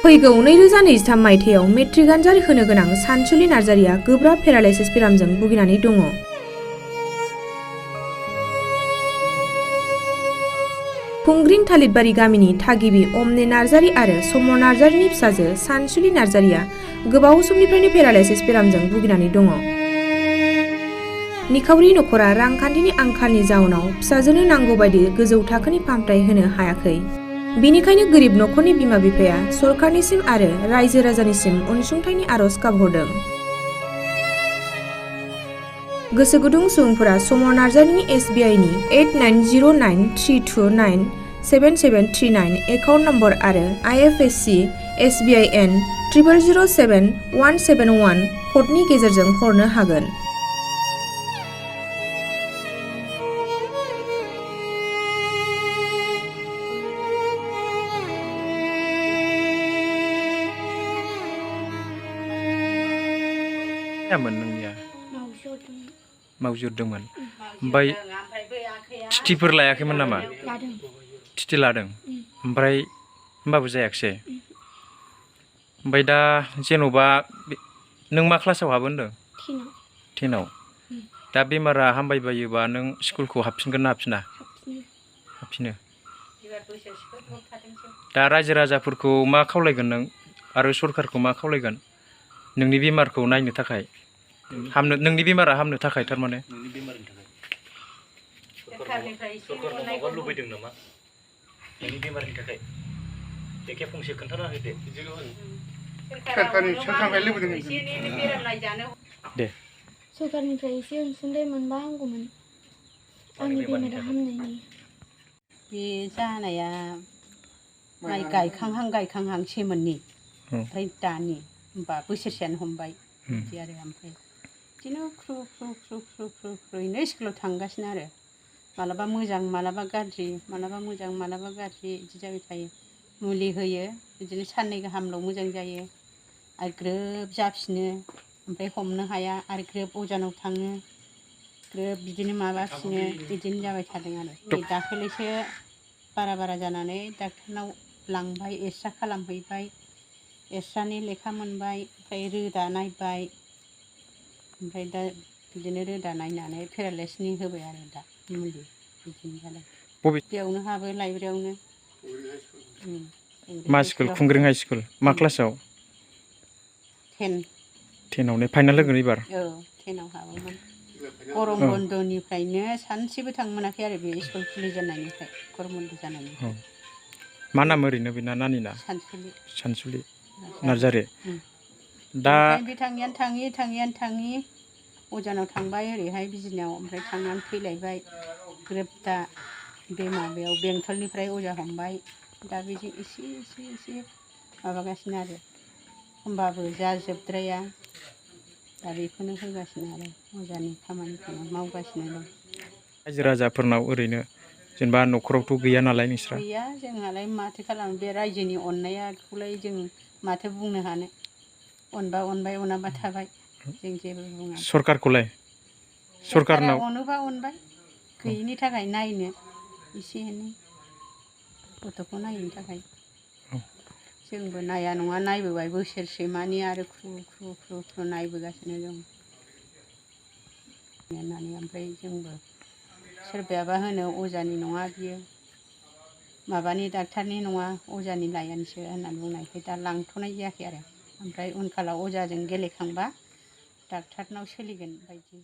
फैगौ 2023 मायथाइयाव मेट्रिक आनजाद होनो गोनां सानसुलि नार्जारिया गोब्राब पेरालाइसिस बेरामजों भुगिनानै दङ। खुंग्रिं थालिरबारि गामिनि थागिबि अमने नार्जारि आरो समर नार्जारिनि फिसाजो सानसुलि नार्जारिया गोबाव समनिफ्रायनो पेरालाइसिस बेरामजों भुगिनानै दङ। निखावरि नखरा रांखान्थिनि आंखालनि जाउनाव फिसाजोनो नांगौ बायदि गोजौ थाखोनि फाहामथाय होनो हायाखै। बेनिखायनो गोरिब नखरनि बिमा बिफाया सरकारनिसिम आरो रायजो राजानिसिम अनसुंथाइनि आरज गाबहरदों। गोसो गुदुं सुबुंफोरा समर नार्जारिनि SBI नि 890932977739 एकाउन्ट नम्बर आरो IFSC SBIN 00070171 क'डनि गेजेरजों हरनो हागोन। मावजोरदोंमोन ओमफ्राय थिथिफोर लायाखैमोन नामा? थिथि लादों ओमफ्राय होमबाबो जायाखिसै। ओमफ्राय दा जेन'बा नों मा क्लासाव हाबो होनदों? 10आव। दा बेमारा हामबायबायोबा नों स्कुलखौ हाबफिनगोन ना हाबफिना? हाबफिनो। दा रायजो राजाफोरखौ मा खावलायगोन नों आरो सरकारखौ मा खावलायगोन नोंनि बेमारखौ नायनो थाखाय? नोंनि बेमारा हामनो थाखाय थारमाने नोंनि बेमारनि थाखाय सरकारनाव माबा लुबैदों नामा नोंनि बेमारनि थाखाय? एखे फंसे खोन्थाना होदो। सरकारनिफ्राय लुबैदों दे। सरकारनिफ्राय एसे अनसुंथाइ मोनबा हामगौमोन आंनि बेमारा हामनायनि। बे जानाया माइ गायखांहां सेमोननि ओमफ्राय दानि होमबा बोसोरसेयानो हमबाय बिदि आरो ओमफ्राय बिदिनो ख्रुयैनो स्कुलाव थांगासिनो आरो मालाबा मोजां मालाबा गाज्रि मालाबा मोजां मालाबा गाज्रि बिदि जाबाय थायो। मुलि होयो बिदिनो साननै गाहामल' मोजां जायो आरो ग्रोब जाफिनो ओमफ्राय हमनो हाया आरो ग्रोब अजानाव थाङो ग्रोब बिदिनो माबाफिनो बिदिनो जाबाय थादों आरो दाखालिसो बारा जानानै डाक्टारनाव लांबाय एक्सरे खालामहैबाय एक्सरेनि लेखा मोनबाय ओमफ्राय रोदा नायबाय ओमफ्राय दा बिदिनो रोदा नायनानै पेरालाइसिसनि होबाय आरो दा मुलि बिदिनो जादों। बेयावनो हाबो लाइब्रेरियावनो। मा स्कुल? खुंग्रिं high school. मा क्लासाव? 10आव ने फाइनाल होगोन एबार? औ 10आव हाबोमोन। गरम बन्दनिफ्रायनो सानसेबो थांनो मोनाखै आरो बे स्कुल खुलिजेननायनिफ्राय गरम बन्द जानायनिफ्राय। मा नाम ओरैनो बेना नानिना? सानसुलि नार्जारि। दा बे थाङियानो थाङि अजानाव थांबाय ओरैहाय बिजनियाव ओमफ्राय थांनानै फैलायबाय ग्रोब दा बे माबायाव बेंटलनिफ्राय अजा हमबाय दा बेजों एसे माबागासिनो आरो होमबाबो जाजोबद्राया दा बेखौनो होगासिनो आरो अजानि खामानिखौनो मावगासिनो दं। रायजो राजाफोरनाव ओरैनो जेनेबा न'खरावथ' गैया नालाय नोंस्रा? गैया जोंहालाय माथो खालामनो बे रायजोनि अननायखौलाय जों माथो बुंनो हानो। अनबा अनबाय अनाबा थाबाय जों जेबो बुङा। सरकारखौलाय? सरकारा अनोबा अनबाय गैयिनि थाखाय नायनो एसे एनै गथ'खौ नायनो थाखाय जोंबो नाया नङा नायबोबाय बोसोरसे मानि आरो ख्रु नायबोगासिनो दं होननानै ओमफ्राय जोंबो सोरबायाबा होनो अजानि नङा बियो माबानि डाक्टारनि नङा अजानि लायनोसो होननानै बुंनायखाय दा लांथ'नाय जायाखै आरो ओमफ्राय उनखालाव अजाजों गेलेखांबा डाक्टारनाव सोलिगोन बायदि।